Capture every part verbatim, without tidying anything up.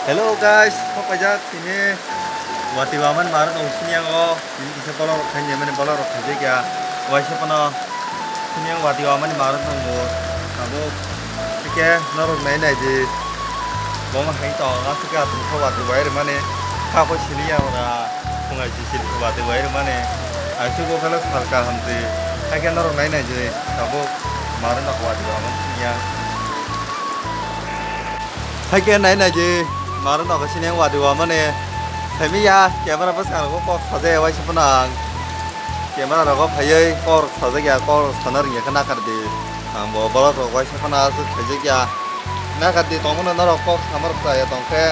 Hello guys, sok paijak tini wati wamani maro tong sini ang o, tini kisa bolong rok khaini mani bolong rok khaijak ya, waisa pono sini ang wati wamani maro tong bo, abo tike norok nai nai di, bo ma hai tong, asuk ya tong kha wati wai rwmani, kha kho sini ya ora, phungai si sini kha wati wai rwmani, aisuk o khe sal kaham si, hai khe norok nai nai di, abo maro nok wati wamani sini ang. Hai khe nai nai di, maro nogo sini wadi wamani. Phai mi ya, camera bwskango kok sajak ya, waisa phano ang camera rogo phaiwi kok rok sajak ya, kok rok sana rwngya khe nakar di. Ang bo borok rok waisa phano aswk khaijak ya. Nakar di tongmano norok kok sama rok chaya tong khe,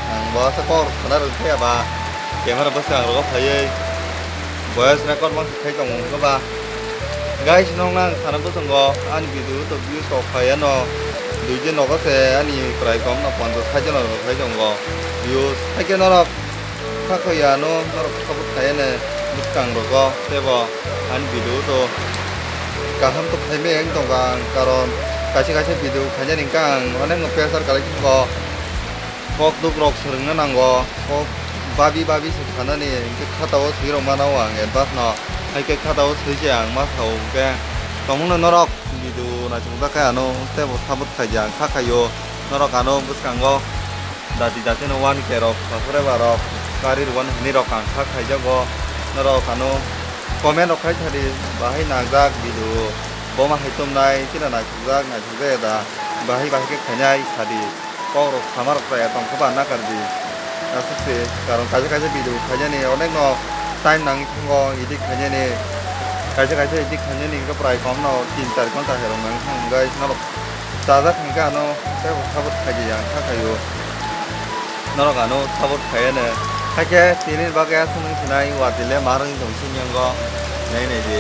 ang bo aswk kok rok sana rwngkhe ya ba camera bwskango phaiwi voice record ma khai tong wngkha ba. Guys, nokna ang sana bwskango ani video to views rok phai ano dui din nogo se ani prai kom no ponchash sak jona rok khai tongo views. Hai khe norok kha khai ano norok support khai ane bwskang rogo tebo ani video to kaham to khai me wng tongo ang, karon kaisa kaisa video khainani hwnkhe ang onek no pressure kwlai tongo. Kok duk rok swrwngna nango, kok babi babi se sanani, hwnkhe khatao swi rok mano ang advance no, hai khe khatao swi se ang ma sao hwnkhe. Tongmungno norok video naisingjakhe ano teibo support khaidi ang kha khaio, norok ano bwskango dati dati no one K rok subscriber rok kari rwani hinwi rok ang kha khaijago, norok ano comment rok khai sadi bahai nangjak video boma hai tumnai chwla naisukjak naisukjak da bahai bahai khe khainai sadi. Kok rok sama rok chaya tong khe ba nakar di. Aswk se, karon kaisa kaisa video khainani onek no time nangwi thango edit khainani. Kaisa kaisa edit khainani hwnkhe prai kom no tin char ghonta hai rok nang thang hwnkhe norok chajak hwnkhe ano teibo support khaidi ang kha khaio. Norok ano support khaiya no. Hakhe tini bagwi aswk wng sinai watile ma rwng tong sini yango nai nai di.